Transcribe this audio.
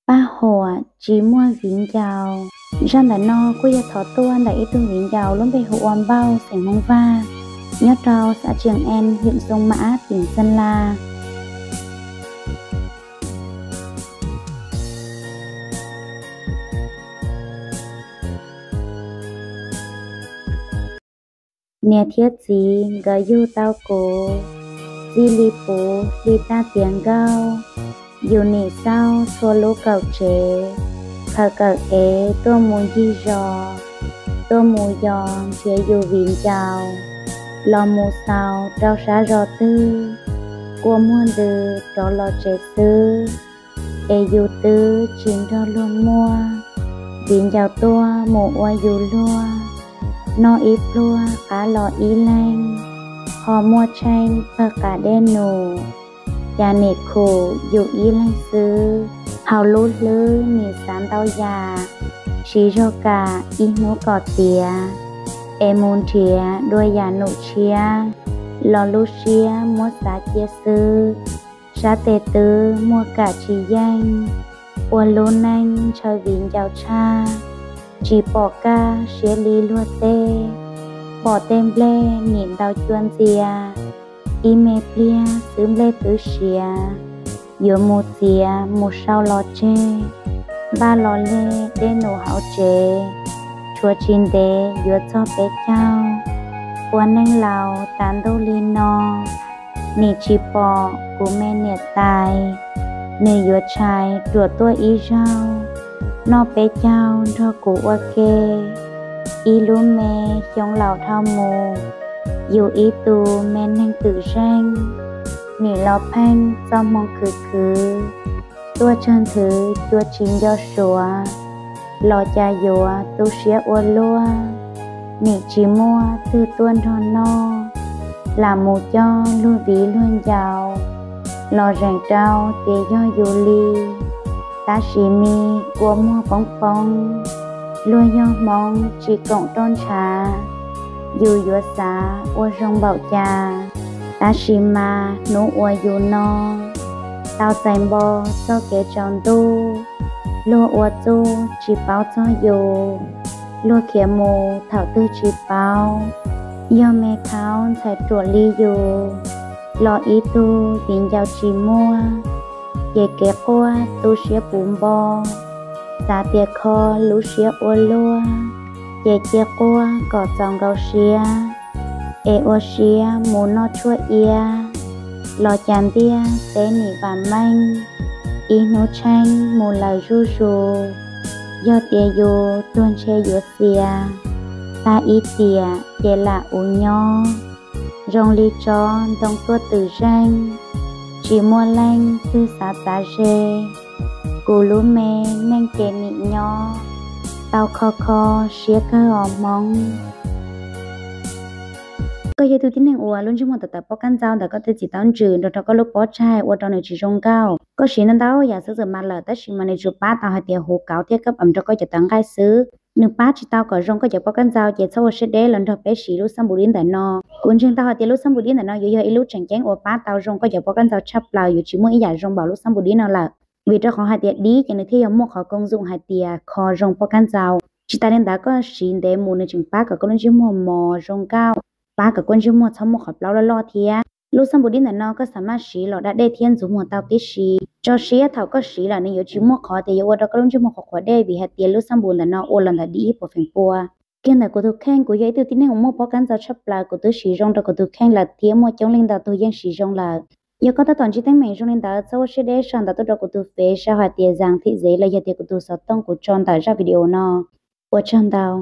Paj huam tsis muaj viv ncaus. Zaj ntawm no kuj yog thov tuaj ntawm ib tug viv ncaus lub npe hu ua Npauj xeem Hmoob Vaj, nyob rau xav Tsias Ees, hwm Xoo Ma Ab, tim Xeem Las. Niam thiab txiv nkawd yug tau kuv, txij li puv hli tag tiav nkauj, yus nim xauj txhua lub kaum tsev, khaws kawm ev tuaj mus ncig zos, tuaj mus yos nrhiav yus viv ncaus, los mus xaus rau sab zos twg, kua muag ntws rov los tsev xwb, es yus twb tsis nrog luag muaj, viv ncaus tuaj mus ua yus luag, noj ib pluag qab los ib leeg, ho muaj tsheej pawg qav dej num, cas nim khum yus ib leeg xwb. Hauv lub hlwb nim xav ntau yam, siv zog kam ib hnub kom tiav, es mus nrhiav dua yam num tshiab, los lub siab muab xav cia xwb. Sab tes twb muag kam tsis yeej, ua lub neej ntshaw viv ncaus tshaj, tsis pom kaj siab li luag tej, pom tej nplej nim ntau cua ntxias, ib me pliag xwb nplej twb siav, yuav mus txiav mus sau los tseg, npaj los leg dej num hauv tsev, tshuav tsis ntev yuav txog peb caug, ua neej laus tas ntuj li no, nim tsis pom kuv me niam tais, nws yuav tshais ruam tuaj ib zaug, noj peb caug nrog kuv ua ke, ib lub me xyoo laus dhau mus, yus ib tug me neeg twm zeej, nim los pheej txoj hmoo khwv khwv, tuaj tsawg nthwv cua tsis nco suav, los cas yuav tu siab ua luaj, nim tsis muaj twg tuaj nrog noj, lam mus coj luag viv luag ncaus, los zeem rau tias yog yus li, tab sis me kua muag poob poob, luag yog Hmoob tsis koom roj ntshav, yus yuav xav ua zoo npaum cas, tab sis mas hnub uas yus no, tau txais npo txoj kev tsaus ntuj, luag ua txuj tsis paub txog yus, luag khiav mus thaum twg tsis paub, yog me khaub ntxhais ruam li yus, los ib tug viv ncaus tsis muaj, ces kev quaj tu siab puv npo, xav tias kho lub siab ua luaj, ces cia quaj kom txaus nkaus siab, es ua siab mus noj tshuaj iab, los cas ntiaj teb nim vam meej, ib hnub tsheej mus lawm zuj zus, yog tias yus tuag ntshe yuav xiav, tag ib tiam ces lam uv nyob, zoo li tsob ntoo tuaj twm zeej, tsis muaj leej twg xav txav ze, kuv lub me neej ces nim nyob, tau kho kho siab kawg os Hmoob. Koj yog ib tug tib neeg uas lub ntsej muag tawm tawm pob kab ntxau ntawm koj tej txiv taub ntswg nrog rau koj lub pob tsaig ua rau nws tsis zoo nkauj. Koj siv ntau ntau yam xwb txawm mas lawm tab sis mas nws tsuas pab tau hais tias huv kauv thiab kab am nrog koj cov tawv nqaij xwb. Nws pab tsis tau kom zoo koj cov pob kab ntxau ces txhob ua siab deb los nrog peb siv lub xab npum dib ntawm no. Kuv ntseeg tau hais tias lub xab npum dib ntawm no yuav yog ib lub tseem ceeb uas pab tau zoo koj cov pob kab ntxau tshaj plaws, yuav tsis muaj ib yam zoo npaum lub xab npum dib no lawm. Vim rau qhov hais tias dib ces nws thiaj yuav muaj qhov koom zoom hais tias kho zoo pob kab ntxau. Tsis tas li ntawd koj siv ntev mus nws tseem pab kom koj lub ntsej muag mos zoo nkauj, pab kom koj ntsej muag txhob muaj qhov plaub loj loj thiab. Lub xab npum dib ntawm no koj xam maj siv los da dej thiab ntxuav muag tau tib si. Tso siab thaum koj siv lawm nws yuav tsis muaj qhov tias yuav ua rau koj lub ntsej muag qhuav qhuav dej vim hais tias lub xab npum ntawm no ua los ntawm dib ib puas feem pua. Kiag ntawm kuv tus kheej, kuv yog ib tug tib neeg uas muaj pob kab ntxau tshaj plaws, kuv twb siv zoo rau kuv tus kheej lawm thiab muaj coob leej ntau tug yeej siv zoo lawm. Yog koj tab tom ntsib teeb meem zoo li ntawd txhob ua siab deb sau ntawv tuaj rau kuv tus fev sau hais tias Zang Thim Zev los yog tias kuv tus xov tooj kuv tso ntawm zaj video no. Ua tsaug ntau.